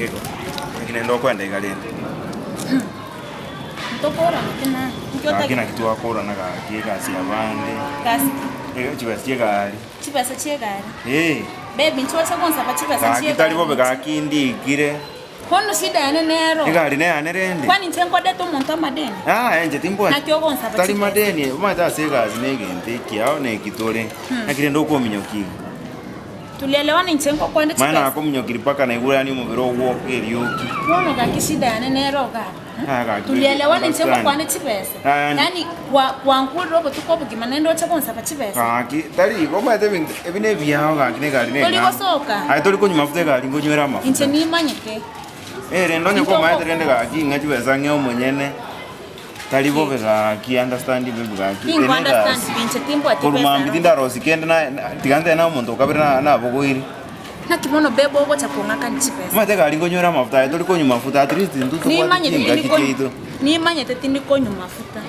Geko, naki naende okwenda iga rende? Ntokorana ki nande? Nki Gaki otagete? naki twakorana gaki egasi yabande. Gasi ki? Eh, chibesa chi'egari. Chibesa chi'egari? Eh. Babe, inche oche gonsaba chibesa Gaki chi'egari tari bobe inche. gaki ndikire. Bono shida yane nero. Egari neyane rende. Kwani inche nkodete omonto amadeni? Ah, inche timbwati. Naki ogonsaba Tari chibesa? madeni, omanyete ase egasi na egento ekiao na eki tore. Naki rende okominyokia iga. Tulielewana inche ngokwande Manya chibesa. nakominyokirie mpaka naigure yaani omobere ogwoka erioki. Bono gaki shida yane nero igaa. Ah, gaki Tulielewana inche understand. ngokwane chibesa. Ah, yaani- Yaani kwa kwankurire obotuko obogima naende oche gonsaba chibesa. Gaki tari igo omanyete ebinto ebi na ebiao gaki na egari na Tori eng'ao. gosoka. Aye tori konywa mafuta egari nkonywera amafuta. Inche nimanyete. Eh rende onye Intoko- komanyete rende gaki ng'a chibesa ng'e omonyene. Tari bobe gaki understand babe gaki. Tingo Ere understand egasi. pi inche timbwati Korwa besa mambia aro. tindarosia kende na na tiga ntebe na omonto okabere na nabogoire. Naki bono babe ogocha kong'akani chibesa. Omanyete egari nkonywera amafuta aye tori konywa mafuta at least intwe tobwate Nimanyete chingaki tindi konywa chiaito. nimanyete tindi konywa mafuta.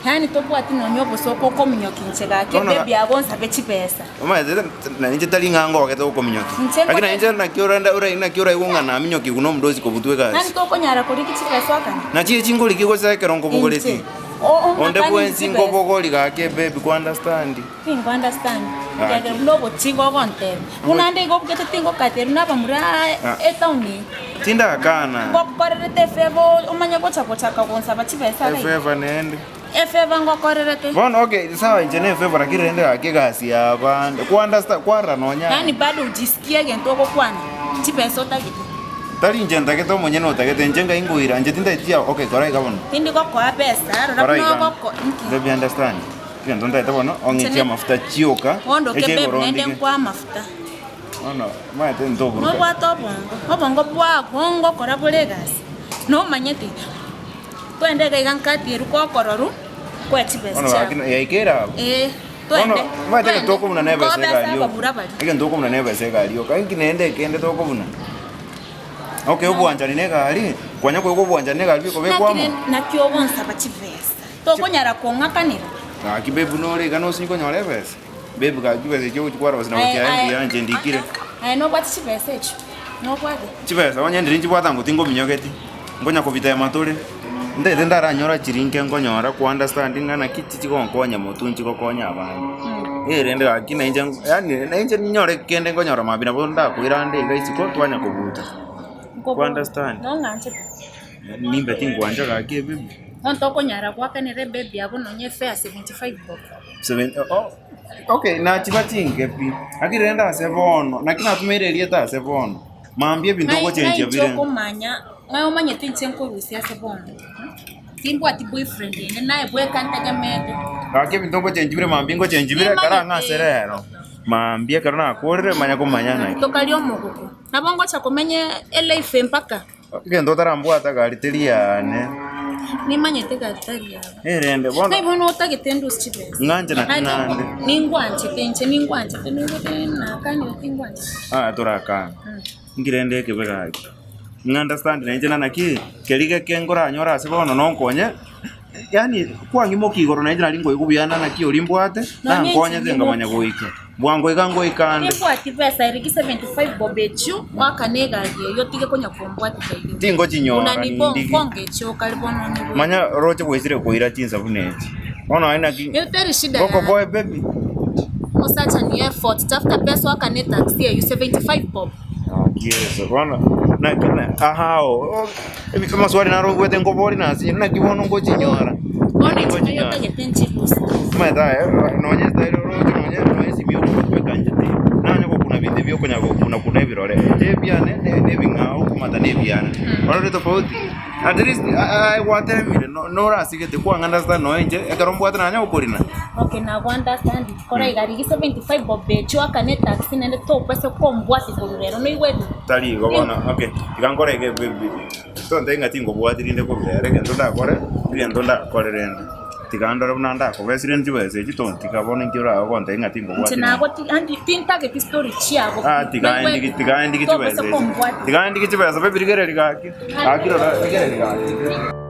Yaani tobwati nonya obosooku okominyokia inche gaki Bono ga- babe agonsabe chibesa. Omanyete na inche tari ng'a ngogete gokominyokia. Inche Lakini na ngote- inche naki orende ora naki oraigwe ng'a naminyokigwe na omonto osiko obutwe Yaani egasi. tokonyara korigia chibesa okanye. Nachi echi nkorigia gose ekero nkobogoreti. Inche o- Onde ong'akani bwensi chibesa. nkobogori gaki ebaby kwa understand. Tingo understand. Gaki. Ekiagera buna obochie igo ogontebia. Buna ande igo obugete tingokatera buna abamura Ah. etown eye. Tindakana. Ngokorerete efavour omanye gocha gochaka gonsaba chibesa iga iga. Efavour naende. Efavour ngokorerete. Bono okay sawa inche ne efavour lakini rende gaki egasi ya abande kwa understand kwarora nonya Yaani bado hujisikia egento ogokwana, chibesa otagete. Tari inche ntagete omonyene otagete inche ngai nkoira inche tintageti chia okay kora iga bono. Tindi gokoa besa rora Kora buna iga. ogoko inki. Baby understand egento ntagete bono ong'e Inche ne- chiamafuta chioka Ondoke eche babe igoro naende ndige. nkoe amafuta. Bono omanyete ntoburuka. Nobwate obongo, obongo bwago ngokora bore egasi, nomanyete. Twende iga iga nkatieru kokororu kwe chibesa Bono chiabo. gaki yaikeire abwo. Ee, Bono twende. omanyete twende. egento tokobuna na ebesa Nkobe ase egari yoka. abamura baria. Egento tokobuna na ebesa egari yoka. Inki naende ekende tokobuna? Okay obwanchani na egari, kwanya koigwa obwanchani na egari bikoba Naki ekwamo. rende naki ogonsaba chibesa? Tokonyara kong'akanera? Gaki babe buna ore iga nosinyi konyora ebesa? Babe gaki chibesa echio ogochi kwarosia na Aye gochia aye mbuya inche ndikire. aye nobwate chibesa echio? Nobwate? Chibesa onye ndiri nchibwate ango tingominyogeti, nkonya kobitema tore, ntagete ndaranyora chirinke nkonyora ku understand ng'a naki chigonkonya motwe nchigokonya abande. Eh rende gaki nainche yaani nainche ninyore kende nkonyora mambia nabo ndakoira ande iga isiko twanya kobuta. Ku understand? Nong'anchete? Nimbe tingwancha gaki ebibe. Bono tokonyara goakanera ebaby abwo nonye efare 75 bob. Seven, oh, okay, nachiba chinke pi. Lakini rende ase bono, naki natumeire erieta ase bono. Mambia ebinto Ng'ai ogochenchia ng'ai bire. okomanya ng'ai omanyete inche nkorusia ase bono timbwati boyfriend ende naye bweka ntegemete. Gaki ebinto ngochenchia bire mambia ngochenchia bire ekero ang'e ase Nimanyete. rero. Mambia ekero nakorire manya komanya naki. Tokaria omogoko nabo ngocha komenya elife mpaka. Egento otarambwata gari teri yane. Nimanyete gari tari yabo. Erende bono. Naye bono otagete ndusie chibesa. Ng'anche naki Naye nande. Ningwanchete inche ningwanchete nigure nakanire tingwanchete. Ah torakana. Inki rende ekebe gaki. Ng'a understand nainche na naki, keria geke nkoranyore ase bono nonkonye, yaani kwang'imokia igoro nainche nari nkoigwa buya na naki oria mbwate, Nonye inche nankonyete nkamanya goika. Bwango iga ngoika ande. Timbwati besa ere ki 75 bob echio oakane egari eyio otige konya kombwatera igo. Tingochinyora Buna nigo nindigi. nkonga echio okare bono onigwe. Manya roche gwaisire koira chinsa buna echi. Bono aye naki Eyo teri shida ngokoboe yane. baby. Omosacha ni effort tafuta pesa oakane etaxi eyio 75 bob. Gaki Yeso bono naki na ahao amaswali naro obwate nkobori nase naki bono ngochinyora. Bono inche ng'ai otagete nchirusie. Omanyete aye nonye style oroche nonye nonye esimi okobeka inche ti nanye gokuna binto ebi okonya gokuna kuna ebirore inche ebiane ne ebing'ao okomata na ebiane orore tofauti at least aye gwatemire norasigete kwang'a understand nonye inche ekero mbwate nanye gokorina. Okay nago understand kora iga rigia 75 bob echio oakane etaxi naende tobasa kombwati korwa rero noigwete? Tari igo bono okay tiga nkore iga tontebi ng'a tingobwati rinde korwa rero egento ndakore egento ndakore rende. Tiga ndore buna ndakobesire rende chibesa echi tontiga bono inki orabe ogontebia ng'a Inche tingobwati rende. nagoti andi tintageti story chiabo Ah, tiga ndigi tiga ndigi Tobasa chibesa echi. kombwati. Tiga ndigi chibesa babe rigereria gaki. Gaki rora rigereria gaki.